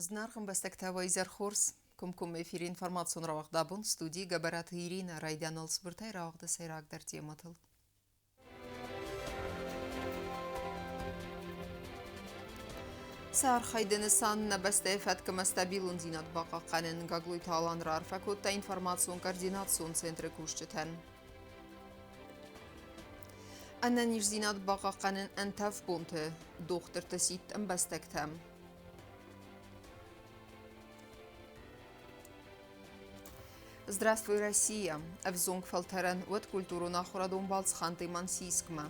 Зынаргъ ӕмбӕстӕгтӕ, уӕ изӕр хорз! Комкоммӕ эфиры информацион рауагъд абон студийы Гӕбӕраты Иринӕ райдианыл цыбыртӕй рауагъды сӕйрагдӕр темӕтыл. Сӕ архайды нысан нӕ бӕстӕйы фӕткмӕ стабилондзинад бахъахъхъӕнын Гаглойты Алан раарфӕ кодта информацион-координацион центры кусджытӕн. Ӕнӕниздзинад бахъахъхъӕнын ӕнтӕф бонты дохтырты сидт ӕмбӕстӕгтӕм. Здравствуй, Россия! Ӕвзонг фӕлтӕрӕн уӕд культурон ахуырадон балц Ханты-Мансийскмӕ.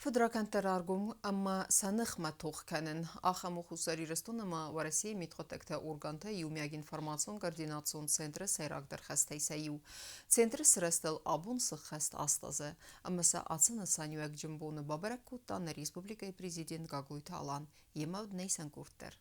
Фыдракӕндтӕ раргом ӕмӕ сӕ ныхмӕ тох кӕнын. Ахӕм у Хуссар Ирыстон ӕмӕ Уӕрӕсейы мидхъуыддӕгты органты иумиаг информацион-координацион центры сӕйрагдӕр хӕстӕй сӕ иу. Центры сырӕзтыл абон сыххӕст аст азы, ӕмӕ сӕ ацы нысаниуӕгджын боны бабӕрӕг кодта нӕ республикӕйы президент Гаглойты Алан. Йемӕ уыд нӕ исӕн къорд дӕр.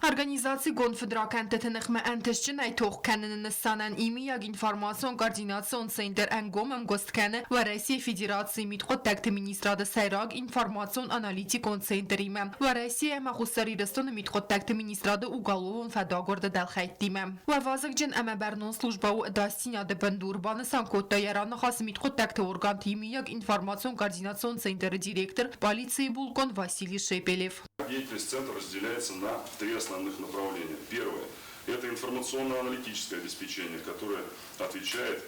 Организацигонд фыдракӕндтыты ныхмӕ ӕнтыстджынӕй тох кӕныны нысанӕн иумиаг информацион-координацион центр ӕнгом ӕмгуыст кӕны Уӕрӕсейы Федерацийы мидхъуыддӕгты министрады сӕйраг информацион-аналитикон центримӕ, Уӕрӕсе ӕмӕ Хуссар Ирыстоны мидхъуыддӕгты министрады уголовон фӕдагуырды дӕлхӕйттимӕ. Уӕвазыгджын ӕмӕ бӕрнон службӕ у ӕдасдзинады бындур, банысан кодта йӕ раныхасы мидхъуыддӕгты органты иумиаг информацион-координацион центры директор, полицийы булкъон Василий Шепелев. Деятельность центра разделяется на три основных направления. Первое – это информационно-аналитическое обеспечение, которое отвечает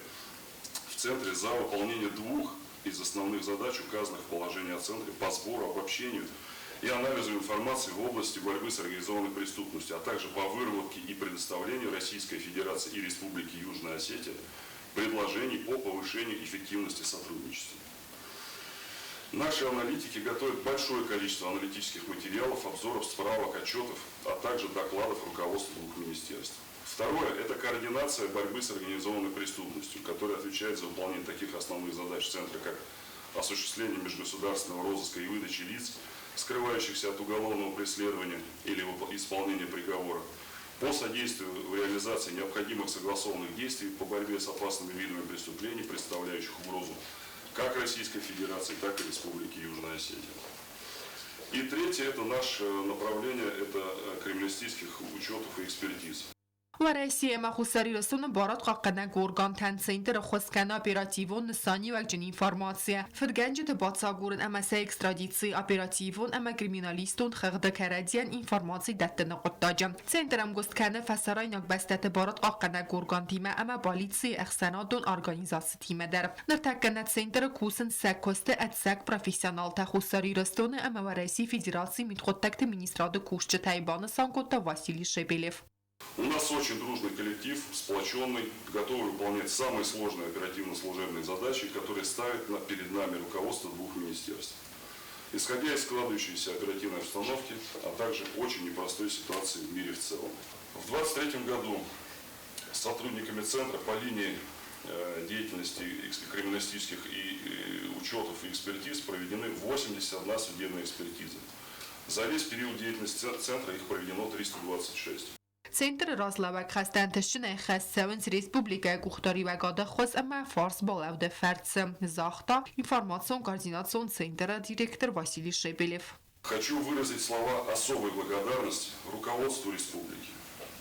в центре за выполнение двух из основных задач, указанных в положении о центре по сбору, обобщению и анализу информации в области борьбы с организованной преступностью, а также по выработке и предоставлению Российской Федерации и Республики Южная Осетия предложений по повышению эффективности сотрудничества. Наши аналитики готовят большое количество аналитических материалов, обзоров, справок, отчетов, а также докладов руководства двух министерств. Второе – это координация борьбы с организованной преступностью, которая отвечает за выполнение таких основных задач Центра, как осуществление межгосударственного розыска и выдачи лиц, скрывающихся от уголовного преследования или исполнения приговора, по содействию в реализации необходимых согласованных действий по борьбе с опасными видами преступлений, представляющих угрозу как Российской Федерации, так и Республики Южная Осетия. И третье – это наше направление, это криминалистических учетов и экспертиз. Уӕрӕсе ӕмӕ Хуссар Ирыстоны барадхъахъхъӕнӕг органтӕн центр ӕххуыс кӕны оперативон нысаниуӕгджын информацийӕ, фыдгӕнджыты бацагурын ӕмӕ сӕ экстрадицийы оперативон ӕмӕ криминалистон хыгъды кӕрӕдзийӕн информаци дӕттыны хъуыддаджы. Центр ӕмгуыст кӕны фӕсарӕйнаг бӕстӕты барадхъахъхъӕнӕг органтимӕ ӕмӕ полицийы ӕхсӕнадон организацитимӕ дӕр. Ныртӕккӕ нӕ центры кусынц сӕ куысты ӕцӕг профессионалтӕ Хуссар Ирыстоны ӕмӕ Уӕрӕсейы Федерацийы мидхъуыддӕгты министрады кусджытӕй, банысан кодта Василий Шепелев. У нас очень дружный коллектив, сплоченный, готовый выполнять самые сложные оперативно-служебные задачи, которые ставит перед нами руководство двух министерств. Исходя из складывающейся оперативной обстановки, а также очень непростой ситуации в мире в целом. В 2023 году с сотрудниками центра по линии деятельности криминалистических и учетов и экспертиз проведены 81 судебная экспертиза. За весь период деятельности центра их проведено 326. Центры разлӕууӕг хӕстӕ ӕнтыстджынӕй хӕст цӕуынц республикӕйы къухдариуӕгады ӕххуыс ӕмӕ фарсбалӕуды фӕрцы, загъта информацион-координацион центры директор Василий Шепелев. Хочу выразить слова особой благодарности руководству республики,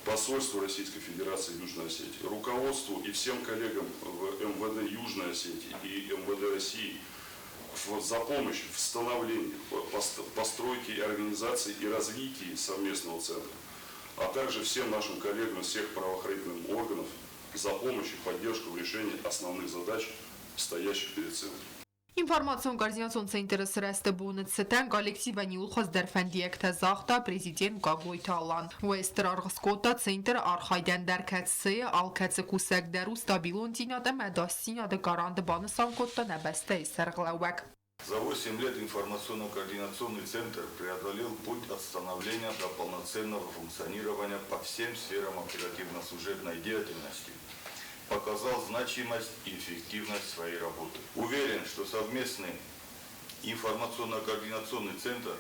посольству Российской Федерации в Южной Осетии, руководству и всем коллегам в МВД Южной Осетии и МВД России за помощь в становлении, постройке и организации и развитии совместного центра, а также всем нашим коллегам из всех правоохранительных органов за помощь и поддержку в решении основных задач, стоящих перед центром. Информацион-координацион центры сырӕзты боны цытӕн коллективӕн иууыл хуыздӕр фӕндиӕгтӕ загъта президент Гаглойты Алан. Уый стыр аргъ скодта центры архайдӕн дӕр, кӕцыйы алкӕцы кусӕг дӕр у стабилондзинад ӕмӕ ӕдасдзинады гарант, банысан кодта нӕ бӕстӕйы сӕргълӕууӕг. За 8 лет информационно-координационный центр преодолел путь от становления до полноценного функционирования по всем сферам оперативно-служебной деятельности, показал значимость и эффективность своей работы. Уверен, что совместный информационно-координационный центр,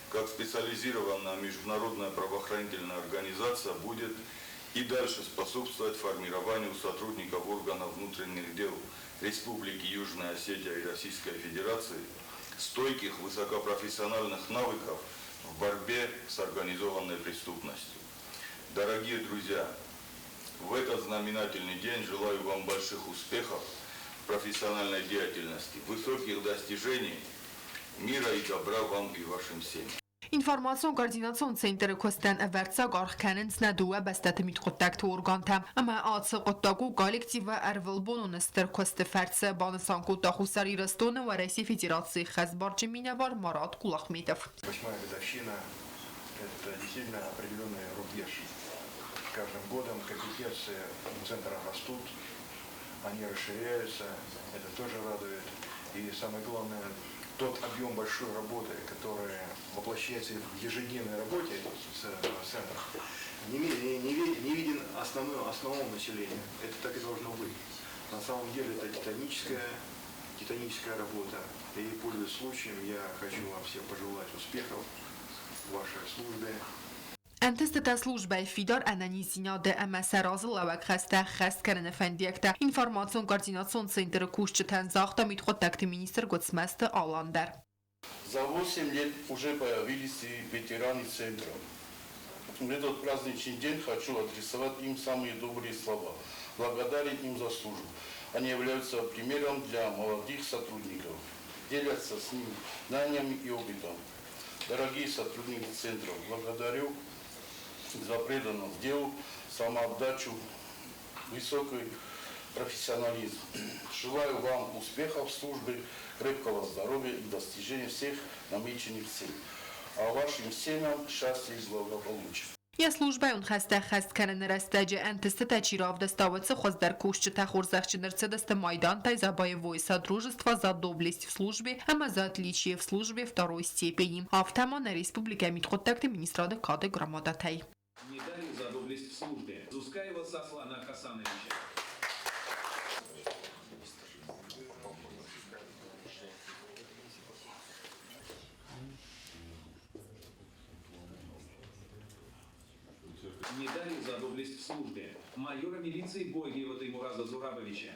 как специализированная международная правоохранительная организация, будет и дальше способствовать формированию сотрудников органов внутренних дел Республики Южная Осетия и Российской Федерации стойких высокопрофессиональных навыков в борьбе с организованной преступностью. Дорогие друзья, в этот знаменательный день желаю вам больших успехов в профессиональной деятельности, высоких достижений, мира и добра вам и вашим семьям. Информацион-координацион центры куыстӕн ӕвӕрццаг аргъ кӕнынц нӕ дыууӕ бӕстӕты мидхъуыддӕгты органтӕ ӕмӕ ацы хъуыддаг у коллективы ӕрвылбонон стыр куысты фӕрцы, банысан кодта Хуссар Ирыстоны Уӕрӕсейы Федерацийы хӕсбарджын минӕвар Марат Кулахметов. Восьмая годовщина – это действительно определенный рубеж. С каждым годом компетенции центра растут, они расширяются, это тоже радует. И самое главное, тот объем большой работы, который воплощается в ежедневной работе центра, не виден основному населению. Это так и должно быть. На самом деле это титаническая работа. И, пользуясь случаем, я хочу вам всем пожелать успехов в вашей службе. Ӕнтыстытӕ службӕйы фидар ӕнӕниздзинады ӕмӕ сӕ разылӕууӕг хӕстӕ ӕххӕст кӕныны фӕндиӕгтӕ информацион-координацион центры кусджытӕн загъта мидхъуыддӕгты министр Гуыцмӕзты Алан дӕр. За 8 лет уже появились и ветераны центра. В этот праздничный день хочу адресовать им самые добрые слова. Благодарен им за службу. Они являются примером для молодых сотрудников. Делятся с ними знаниями и опытом. Дорогие сотрудники центра, благодарю за преданность делу, самоотдачу, высокий профессионализм. Желаю вам успехов в службе, крепкого здоровья и достижения всех намеченных целей. А вашим семьям счастья и благополучия. Йӕ службӕйон хӕстӕ ӕххӕст кӕныны рӕстӕджы ӕнтыстытӕ чи равдыста, уыцы хуыздӕр кусджытӕ хорзӕхджын ӕрцыдысты майдантӕй За боевое содружество, За доблесть в службе ӕмӕ За отличие в службе второй степени. Афтӕ ма нӕ республикӕйы мидхъуыддӕгты министрады кады грамотатӕй. Медалью за доблесть в службе Зускаева Сослана Хасановича. Медалью за доблесть в службе майора милиции Гогиева Таймураза Зурабовича.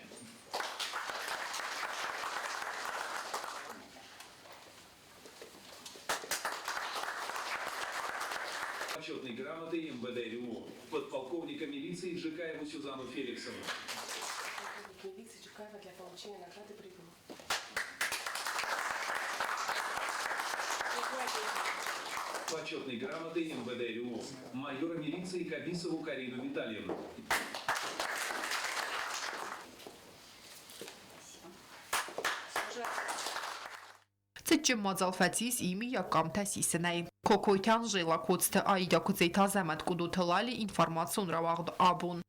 Почетной грамотой МВД РЮО подполковника милиции Джикаеву Сюзанну Феликсовну. Милиции Джикаева для получения награды прибыл. Почетной грамотой МВД РЮО майора милиции Кабисову Карину Витальевну. Цытджын мадзал фӕцис иумӕйаг къамтӕ сисынӕй. Кокойты Анжела, Коцты Аидӕ, Куыдзеты Азӕмӕт, Къудуты Лали, информацион рауагъд Абон.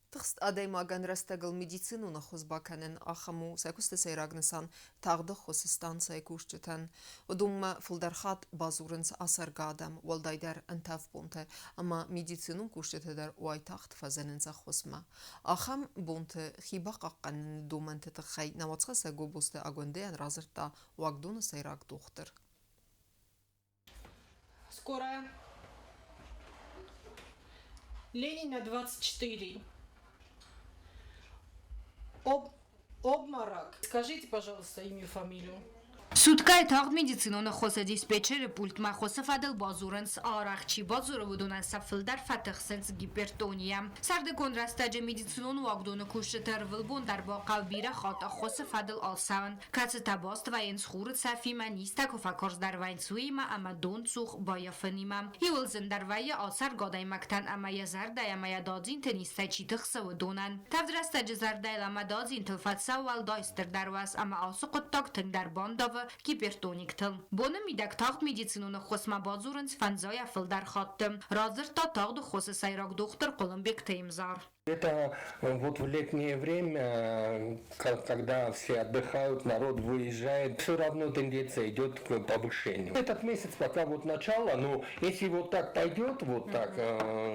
Тыхст адӕймагӕн рӕстӕгыл медицинон ӕххуыс бакӕнын ахӕм у сӕ куысты сӕйраг нысан тагъд ӕххуысы станцӕйы кусджытӕн. Уыдонмӕ фылдӕр хатт бадзурынц ацӕргӕ адӕм, уӕлдайдӕр ӕнтӕф бонты, ӕмӕ медицинон кусджытӕ дӕр уайтагъд фӕзынынц ӕххуысмӕ. Ахӕм бонты хи бахъахъхъӕныны домӕнты тыххӕй нӕ уацхӕссӕг Гобозты Агуындӕйӕн радзырдта уагдоны сӕйраг дохтыр. Скорая. Ленина 24. Обморок. Скажите, пожалуйста, имя, фамилию. Суткӕйы тагъд медицинон ӕххуысы диспетчеры пультмӕ хосы фӕдыл бадзурынц арӕх. Чи бадзуры, уыдонӕн сӕ фылдӕр фӕтыхсынц гипертонийӕ. Сӕрдыгон рӕстӕджы медицинон уагдоны кусджыты ӕрвылбон дӕр бахъӕуы бирӕ хатт ӕххуысы фӕдыл ацӕуын, кӕцытӕ баст вӕййынц хуры цӕфимӕ, низтӕ куы фӕкарздӕр вӕййынц, уыимӕ ӕмӕ донцух баййафынимӕ. Иуыл зындӕр вӕййы ацӕргӕ адӕймӕгтӕн ӕмӕ йӕ зӕрдӕ ӕмӕ йӕ дадзинты низтӕй чи тыхсы, уыдонӕн. Тӕвд рӕстӕджы зӕрдӕйыл ӕмӕ дадзинтыл фӕцӕуы уӕлдай стырдӕр уӕз ӕмӕ ацы хъуыддаг тынгдӕр бандавы гипертониктыл. Боны мидӕг тагъд медицинон ӕххуысмӕ бадзурынц фӕндзайӕ фылдӕр хатты, радзырдта тагъд ӕххуысы сӕйраг дохтыр Хъуылымбегты Эмзар. Это вот в летнее время, когда все отдыхают, народ выезжает, все равно тенденция идет к повышению. Этот месяц пока вот начало, но если вот так пойдет, вот так,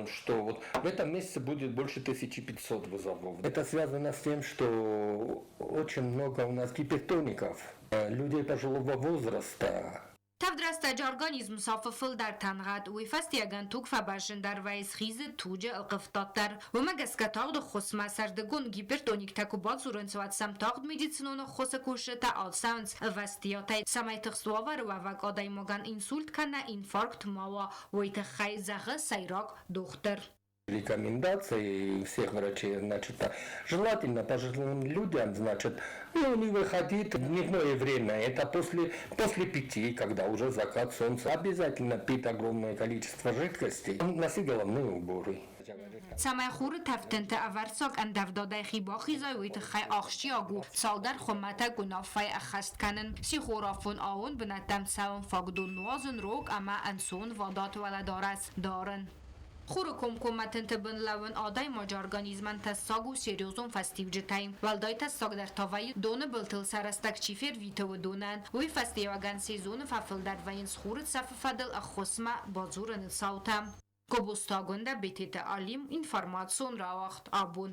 что вот в этом месяце будет больше 1500 вызовов. Это связано с тем, что очень много у нас гипертоников, людей пожилого возраста. Тӕвд рӕстӕджы рӕстӕджы организм сафы фылдӕр тӕнгъӕд, уый фӕстиуӕгӕн туг фӕбӕззындӕр вӕййы, схизы туджы ӕлхъывдад дӕр. Уымӕ гӕсгӕ тагъд ӕххуысмӕ сӕрдыгон гипертониктӕ куы бадзурынц, уӕд сӕм тагъд медицинон ӕххуысы кусджытӕ ацӕуынц ӕвӕстиатӕй, цӕмӕй тыхст уавӕры уӕвӕг адӕймагӕн инсульт кӕнӕ инфаркт ма уа, уый тыххӕй, зӕгъы сӕйраг дохтыр. Рекомендации всех врачей, значит, желательно пожилым людям, значит, ну, не выходить в дневное время, это после 5, когда уже закат солнца, обязательно пить огромное количество жидкостей, носить головные уборы. Цӕмӕй хуры тӕфтынты ӕвӕрццаг ӕндӕвдадӕй хи бахизай, уый тыххӕй ахсджиаг у цалдӕр хуымӕтӕг уынаффӕйы ӕххӕст кӕнын. Сихорафон аууон бынӕттӕм цӕуын, фаг дон нуазын, рог ӕмӕ ӕнцонвадат уӕлӕдарӕс дарын. Хуры комкоммӕ тынты бын лӕууын адӕймаджы организмӕн тӕссаг у серьезон фӕстиуджытӕй. Уӕлдай тӕссагдӕр та вӕййы, доны былтыл сӕ рӕстӕг чи фервиты, уыдонӕн. Уый фӕстиуӕгӕн сезоны фӕфылдӕр вӕййынц хуры цӕфы фӕдыл ӕххуысмӕ бадзурыны цаутӕ. Гобозты Агуындӕ, Бететы Алим, информацион рауагъд абон.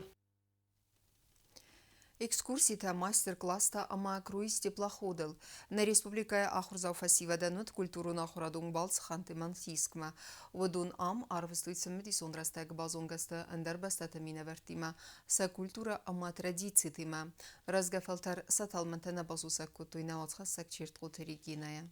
Экскурситӕ, мастер-класстӕ ӕмӕ круиз теплоходыл. Нӕ республикӕйы ахуырдзау фӕсивӕдӕн уыд культурон-ахуырадон балц Ханты-Мансийскмӕ. Уыдон ам арвыстой цымыдисон рӕстӕг базонгӕ сты ӕндӕр бӕстӕты минӕвӕрттимӕ, сӕ культурӕ ӕмӕ традицитимӕ. Рӕзгӕ фӕлтӕр сӕ тӕлмӕнтӕ нӕ басусӕг кодтой нӕ уацхӕссӕг Чертхъоты Регинӕйӕ.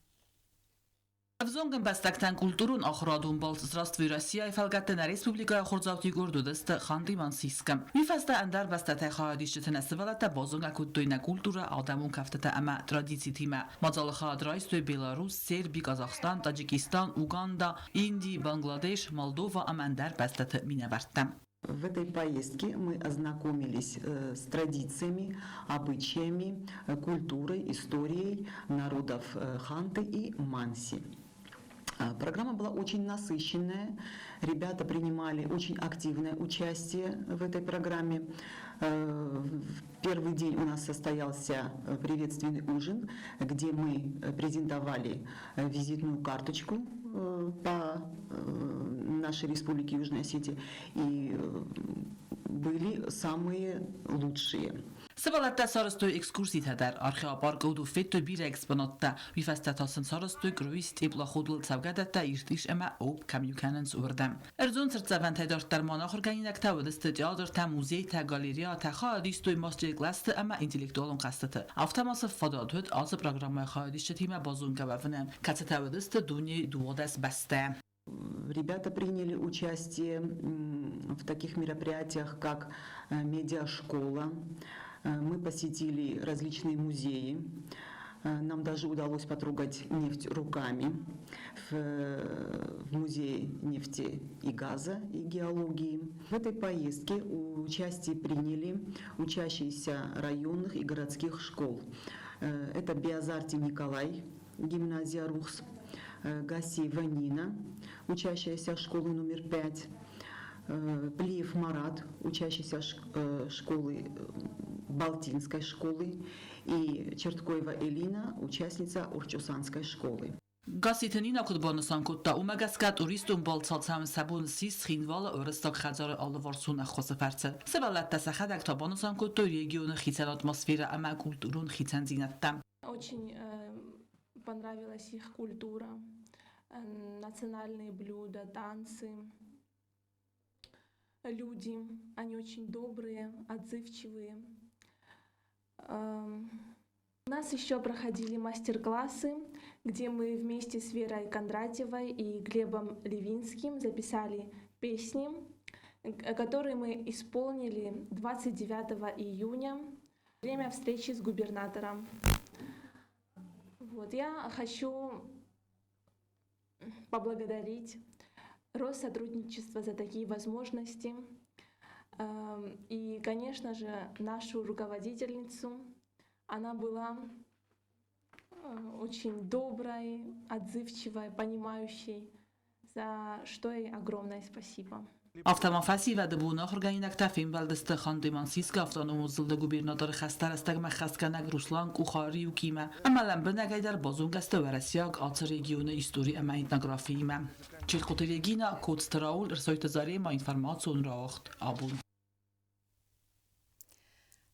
Ӕвзонг ӕмбӕстӕгтӕн культурон-ахуырадон балц «Здравствуй, Россия»-йы фӕлгӕтты нӕ республикӕйы ахуырдзауты къорд уыдысты Ханты-Мансийскы. Уый фӕстӕ ӕндӕр бӕстӕтӕй хайадисджыты нӕ сывӕллӕттӕ базонгӕ кодтой нӕ культурӕ, адӕмон кӕфтытӕ ӕмӕ традицитимӕ. Мадзалы хайад райстой Беларусь, Серби, Казахстан, Таджикистан, Уганда, Инди, Бангладеш, Молдова ӕмӕ ӕндӕр бӕстӕты минӕвӕрттӕ. В этой поездке мы ознакомились с традициями, обычаями, культурой, историей народов Ханты и Манси. Программа была очень насыщенная. Ребята принимали очень активное участие в этой программе. В первый день у нас состоялся приветственный ужин, где мы презентовали визитную карточку по нашей республике Южная Осетия и были самые лучшие. Сывӕллӕттӕ сарӕзтой экскурситӕ дӕр, археопаркы уыд федтой бирӕ экспонаттӕ. Уый фӕстӕ та сын сарӕзтой круиз теплоходыл цӕугӕдӕттӕ Иртыш ӕмӕ Об кӕм иу кӕнынц, уырдӕм. Ӕрдзон цыртдзӕвӕнтӕй дарддӕр ма ахуыргӕнинӕгтӕ уыдысты театртӕ, музейтӕ, галереятӕ, хайад истой мастер-классты ӕмӕ интеллектуалон хъӕзтыты. Афтӕ ма сын фадат уыд ацы программӕйы хайадисджытимӕ базонгӕ уӕвынӕн, кӕцытӕ уыдысты дунейы 12 бӕстӕ. Ребята приняли участие в таких мероприятиях, как медиашкола. Мы посетили различные музеи. Нам даже удалось потрогать нефть руками в музее нефти и газа и геологии. В этой поездке участие приняли учащиеся районных и городских школ. Это Биазарти Николай, гимназия РУХС, Гасиева Нина, учащаяся школы номер 5, Плиев Марат, учащийся школы Балтинской школы, и Черткоева Элина, участница Орчусанской школы. Гасситы Нина куыд банысан кодта, уымӕ гӕсгӕ туристон балц цӕуын сӕ бон ссис Цхинвалы Уырыссаг хӕдзары алыварсон ӕххуысы фӕрцы. Сывӕллӕттӕ сӕхӕдӕг та банысан кодтой регионы хицӕн атмосферӕ ӕмӕ культурон хицӕндзинӕдтӕ. Очень понравилась их культура, национальные блюда, танцы, люди. Они очень добрые, отзывчивые. У нас еще проходили мастер-классы, где мы вместе с Верой Кондратьевой и Глебом Левинским записали песни, которые мы исполнили 29 июня, время встречи с губернатором. Вот, я хочу поблагодарить Россотрудничество за такие возможности. И, конечно же, нашу руководительницу. Она была очень доброй, отзывчивой, понимающей, за что ей огромное спасибо. Афтӕ ма фӕсивӕды боны ахуыргӕнинӕгтӕ фембӕлдысты Ханты-Мансийскы автономон зылды губернаторы хӕстӕ рӕстӕгмӕ хӕсгӕнӕг Руслан Къухариукимӕ ӕмӕ лӕмбынӕгӕй дӕр базонгӕ сты уӕрӕсейаг ацы регионы истори ӕмӕ этнографиимӕ. Челкъуты Регина, Коцты Рауль, Ӕрсойты Зарема, информацион рауагъд абон.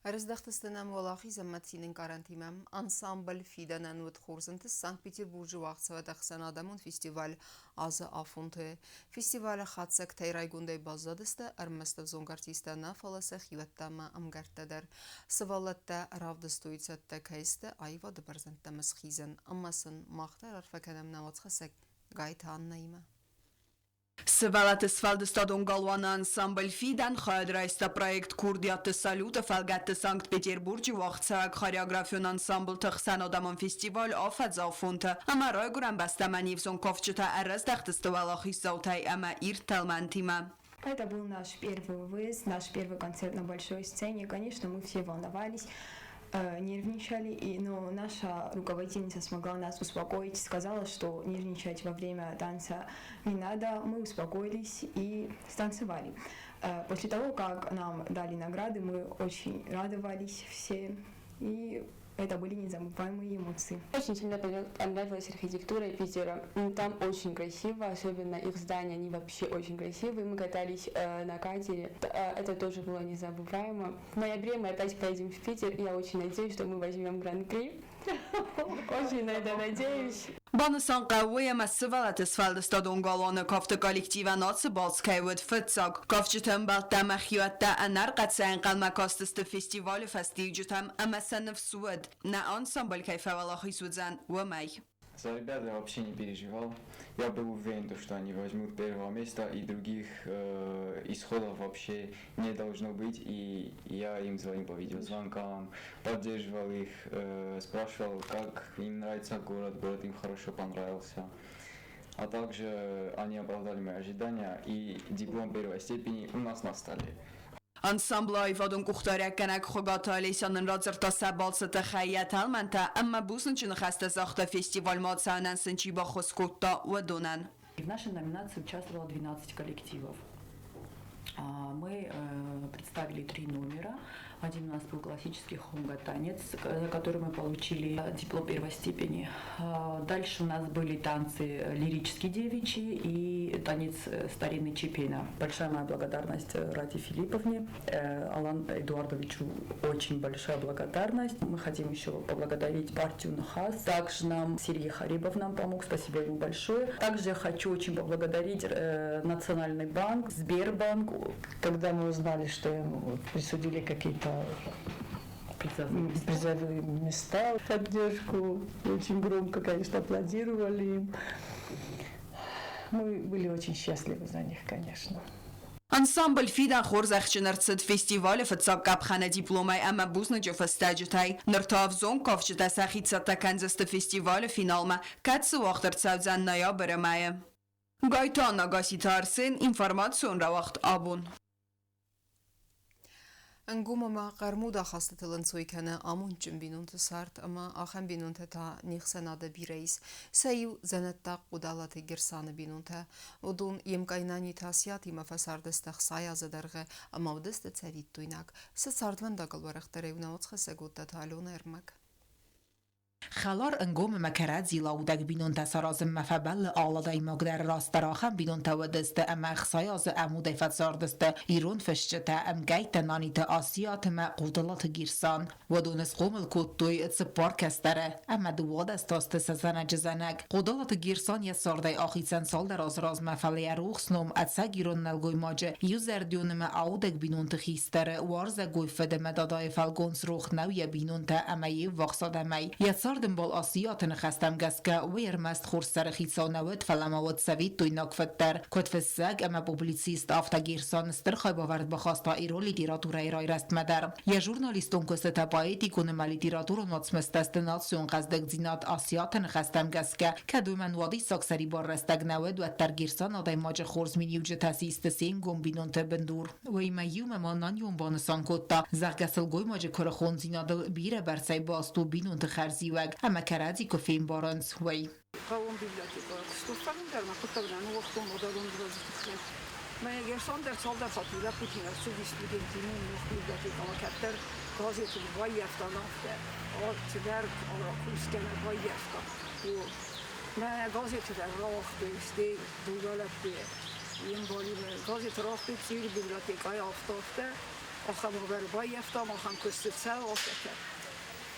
Ӕрыздӕхтысты нӕм уӕлахиз ӕмӕ цины ӕнкъарӕнтимӕ. Ансамбль «Фидӕнӕн» уыд хорз Санкт-Петербурджы уагъдцӕуӕг ӕхсӕнадӕмон фестиваль азы афонты. Фестивалы хатдзӕгтӕй райгондӕй баззадысты ӕрмӕст ӕвзонг артисттӕ нӕ, фӕлӕ сӕ хиуӕттӕ ӕмӕ ӕмгӕрттӕ дӕр. Сывӕллӕттӕ равдыстой, цӕттӕ кӕй сты аивады бӕрзӕндтӕм схизын, ӕмӕ сын мах дӕр арфӕ кӕнӕм нӕ уацхӕссӕг Гайты Аннӕимӕ. Сывӕллӕтты сфӕлдыстадон галуаны ансамбль «Фидӕн» хайад райста проект «Курдиатты салют»-ы фӕлгӕтты Санкт-Петербурджы уагъдцӕуӕг хореографион ансамблты ӕхсӕнадӕмон фестиваль афӕдзы афонты ӕмӕ райгуырӕн бӕстӕмӕ не взонг кафджытӕ ӕрӕздӕхтысты уӕлахиздзаутӕй ӕмӕ ирд тӕлмӕнтимӕ. Это был наш первый выезд, наш первый концерт на большой сцене. Конечно, мы все волновались, нервничали, но наша руководительница смогла нас успокоить, сказала, что нервничать во время танца не надо. Мы успокоились и станцевали. После того, как нам дали награды, мы очень радовались все, и это были незабываемые эмоции. Очень сильно понравилась архитектура Питера. Там очень красиво, особенно их здания, они вообще очень красивые. Мы катались на катере, это тоже было незабываемо. В ноябре мы опять поедем в Питер, я очень надеюсь, что мы возьмем гран-при. Очень на это надеюсь. Банысан хъӕуы, ӕмӕ сывӕллӕтты сфӕлдыстадон галуаны кафты коллективӕн ацы балц кӕй уыд фыццаг. Кафджыты ӕмбӕлттӕ ӕмӕ хиуӕттӕ ӕнӕрхъӕцӕй ӕнхъӕлмӕ кастысты фестивалы фӕстиуджытӕм ӕмӕ сӕ ныфс уыд, нӕ ансамбль кӕй фӕуӕлахиз уыдзӕн, уымӕй. За ребят я вообще не переживал. Я был уверен, что они возьмут первое место, и других исходов вообще не должно быть. И я им звонил по видеозвонкам, поддерживал их, спрашивал, как им нравится город, город им хорошо понравился. А также они оправдали мои ожидания, и диплом первой степени у нас на столе. Ансамблы аивадон къухдариуӕггӕнӕг Хуыгаты Олеся нын радзырдта сӕ балцы тыххӕй йӕ тӕлмӕнтӕ ӕмӕ бузныджы ныхӕстӕ загъта фестивальмӕ ацӕуынӕн сын чи баххуыс кодта, уыдонӕн. В нашей номинации участвовало 12 коллективов. Мы представили три номера. Один у нас был классический хонга-танец, за который мы получили диплом первой степени. Дальше у нас были танцы лирические девичьи и танец старинный чепена. Большая моя благодарность Раде Филипповне, Алан Эдуардовичу очень большая благодарность. Мы хотим еще поблагодарить партию Нхас. Также нам Сергей Харибов нам помог, спасибо ему большое. Также я хочу очень поблагодарить Национальный банк, Сбербанк. Когда мы узнали, что им присудили какие-то призовые места, поддержку, очень громко, конечно, аплодировали им. Мы были очень счастливы за них, конечно. Ансамбль «Фидӕн» хорзӕхджын ӕрцыд фестивалы фыццаг къӕпхӕны дипломӕй ӕмӕ бузныджы фыстӕджытӕй. Ныр та ӕвзонг кафджытӕ сӕхи цӕттӕ кӕндзысты фестивалы финалмӕ, кӕцы уагъд ӕрцӕудзӕн ноябры мӕйы. Гайты Анна, Гасситы Арсен, информацион рауагъд «Абон». Ӕнгом ӕмӕ хъӕрмуд ахастытыл ӕнцой кӕны амондджын бинонты цард, ӕмӕ ахӕм бинонтӕ та не хсӕнады бирӕ ис. Сӕ иу дзӕнӕттаг Хъодалаты Герсаны бинонтӕ. Уыдон йе мкъай Наниты Асиатимӕ фӕцардысты 60 азы дӕргъы ӕмӕ уыдысты цӕвиттойнаг. Сӕ цардвӕндагыл уӕрӕхдӕрӕй у нӕ уацхӕссӕг Оттаты Аленӕ ӕрмӕг. Хӕлар, ӕнгом ӕмӕ кӕрӕдзийыл аудӕг бинонтӕ саразынмӕ фӕбӕллы алы адӕймаг дӕр. Растдӕр ахӕм бинонтӕ уыдысты ӕмӕ 60 азы ӕмудӕй фӕцардысты ирон фысджытӕ, ӕмгӕйттӕ Наниты Асиат ӕмӕ Хъодалаты Герсан. Уыдон схъомыл кодтой цыппар кӕстӕры ӕмӕ 12 азты сӕ зӕнӕджы зӕнӕг. Хъодалаты Герсан йӕ цардӕй ахицӕн цалдӕр азы размӕ, фӕлӕ йӕ рухс ном ӕцӕг ирон нӕлгоймаджы иузӕрдион ӕмӕ аудӕг бинонты хистӕры уарзӕгой фыд ӕмӕ дадайы фӕлгонц рох нӕу йӕ бинонтӕ ӕмӕ йе ввахс адӕмӕй. Йӕ цардӕмбал Асиаты ныхӕстӕм гӕсгӕ, уый ӕрмӕст хорз сӕры хицау нӕ уыд, фӕлӕ ма уыд цӕвиттойнаг фыд дӕр. Куыд фыссӕг ӕмӕ публицист, афтӕ Герсан стыр хайбавӕрд бахаста ирон литературӕйы райрӕзтмӕ дӕр. Йӕ журналистон куыстытӕ поэтикон ӕмӕ литературон уацмыстӕ сты национ хъӕздыгдзинад. Асиаты ныхӕстӕм гӕсгӕ, кӕд уымӕн уадиссаг сӕрибар рӕстӕг нӕ уыд, уӕддӕр Герсан адӕймаджы хорз миниуджытӕ систы се нгом бинонты бындур. Уыимӕ иумӕ ма Наньон банысан кодта, зӕгъгӕ, сылгоймаджы куырыхондзинадыл бирӕ бӕрцӕй баст у бинонты хӕрзиуӕг ӕмӕ кӕрӕдзи куы фембарынц, уый. Хъӕууон библиотекӕ куыстуфтӕн дӕр мӕ хъуыддаг нӕ ныууагътон мадӕлон ӕвзаджы тыххӕй. Мӕ Герсан дӕр цалдӕр хатты лӕппутимӕ ӕрцыди студенттимӕ ног библиотекӕмӕ, кӕддӕр газеты баййӕфтан афтӕ, цыдӕр кусгӕ нӕ баййӕфта. Мӕ газеты дӕр рауагътой, стӕй дыууӕ лӕппуйы йе мбалимӕ газеты рауагътой Цъиры библиотекӕйы афтӕ-афтӕ. Ахӕм уавӕры баййӕфтам, ахӕм куысты цӕуы, афтӕтӕ.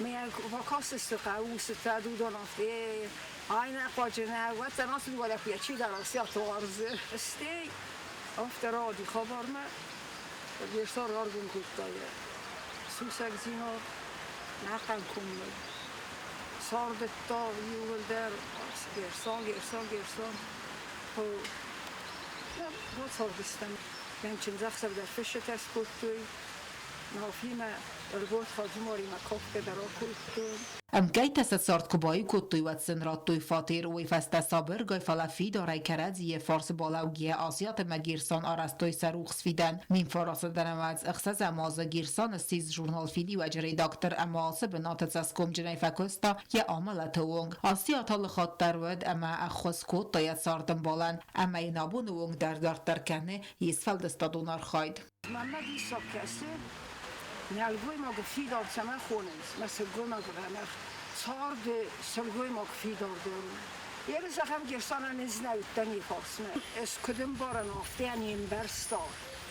Мыййаг бакастысты хъӕуы усытӕ, уыдон афтӕ, ай нӕ хъуаджы нӕ, уӕддӕр ацы дыууӕ лӕппуйӕ чидӕр Асиаты уарзы. Стӕй афтӕ рауади хабармӕ, Герсан раргом кодта йӕ сусӕгдзинад ӕнӕхъӕн коммӕ. Цардыдта иууылдӕр Герсан, Герсан, Герсан. Бацардыстӕм. Мӕн чындзӕхсӕв дӕр фысджытӕ скодтой. Нафимӕ Ӕргот Хаджумаримӕ кафгӕ дӕр акодтон. Ӕмкъӕйттӕ сӕ цард куы баиу кодтой, уӕд сын радтой фатер. Уый фӕстӕ сабыргай, фӕлӕ фидарӕй кӕрӕдзийы фарс балӕугӕйӕ Асиат ӕмӕ Герсан арӕзтой сӕ рухс фидӕн. 1906 азы Герсан ссис журнал «Фидиуӕджы» редактор ӕмӕ ацы бынаты цӕсгомджынӕй фӕкуыста йӕ амӕлӕты онг. Асиат алы хатт дӕр уыд ӕмӕ ӕххуыс кодта йӕ цардӕмбалӕн ӕмӕ йын абоны онг дӕр дарддӕр кӕны йе сфӕлдыстадон архайд. Мӕнмӕ диссаг кӕсы, нӕлгоймагы фидар цӕмӕ хонынц, мӕ сылгоймагы гӕнах царды сылгоймаг фидардӕр у. Ерыс ахӕм Герсанӕн ӕз нӕ уыдтӕн йе фарсмӕ. Ӕз куыд ӕмбарын, афтӕ не мбӕрста,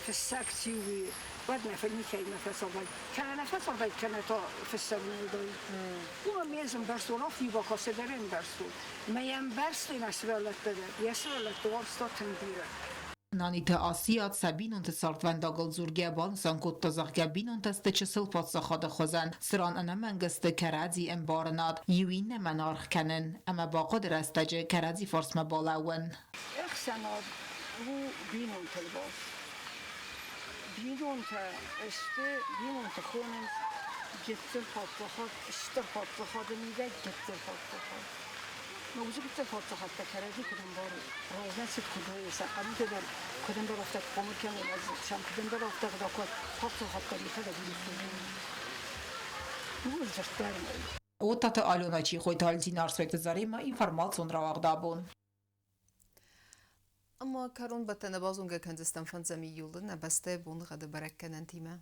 фыссӕг циу, уый. Уӕд нӕ никӕимӕ фӕцардаид. Кӕнӕ нӕ фӕцардаид, кӕнӕ та фыссӕг нӕ уыдаид. Уымӕн ме ӕз ӕмбӕрстон, афтӕ иу бакасты дӕр ӕмбӕрстон. Мӕ йӕ ӕмбӕрстой мӕ сывӕллӕттӕ дӕр. Йӕ сывӕллӕтты уарзта тынг бирӕ. Наниты Асиат сӕ бинонты цардвӕндагыл дзургӕ банысан кодта, зӕгъгӕ, бинонтӕ сты чысыл паддзахады хуызӕн, цыран ӕнӕмӕнг сты кӕрӕдзи ӕмбарынад, иу иннӕмӕн аргъ кӕнын ӕмӕ бахъуыды рӕстӕджы кӕрӕдзи фарсмӕ балӕууын. Ӕхсӕнад у бинонтыл баст. Бинонтӕ сты, бинонты хонынц гыццыл паддзахад, стыр паддзахады мидӕг гыццыл паддзахад. Уыцы гыццыл паддзахӕдтӕ кӕрӕдзи куыд ӕмбарой, размӕцыд куыд уой, сӕ хъарутӕ дӕр куыд ӕмбар, афтӕ хъомыл кӕной, сӕм куыд ӕмбар, афтӕ ӕгъдау куы паддзахад дӕр йӕхӕдӕг ууыл дзырд дӕр нӕй. Оттаты Алена Чихойты Альтина Арсойты Заремӕ информацион рауагъд абон. Ӕмӕ кӕронбӕттӕны базонгӕ кӕндзыстӕм фӕндзӕм июлы нӕ бӕстӕйы боныгъӕды бӕрӕггӕнӕнтимӕ.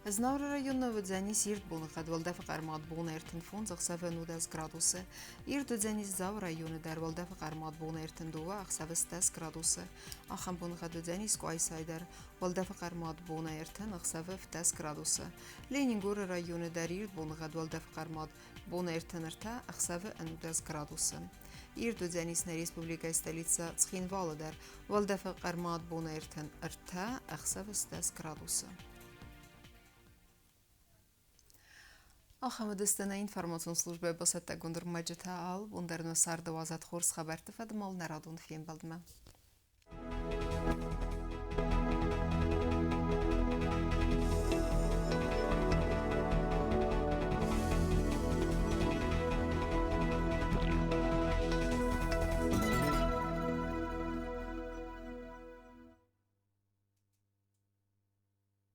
Знауыры районы уыдзӕнис ирд боныхъӕд, уӕлдӕфы хъӕрмад бон 35 ӕхсӕвы 19 градусы. Ирд уыдзӕнис Дзауы районы дӕр, уӕлдӕфы хъӕрмад бон 32 ӕхсӕвы 10 градусы. Ахӕм боныхъӕд уыдзӕнис Къуайсайы дӕр, уӕлдӕфы хъӕрмад бон 30 ӕхсӕвы 10 градусы. Ленингоры районы дӕр ирд боныгъӕд, уӕлдӕфы хъӕрмад бон 33 ӕхсӕвы 19 градусы. Ирд уыдзӕнис нӕ республикӕйы столицӕ Цхинвалы дӕр, уӕлдӕфы хъӕрмад бон 33 ӕхсӕвы 10 градусы. Ахӕм уыдысты нӕ информацион службӕйы бацӕттӕгонд ӕрмӕджытӕ алы бон дӕр нӕ царды уадзӕд хорз хабӕртты фӕдыл нӕ радон фембӕлдмӕ.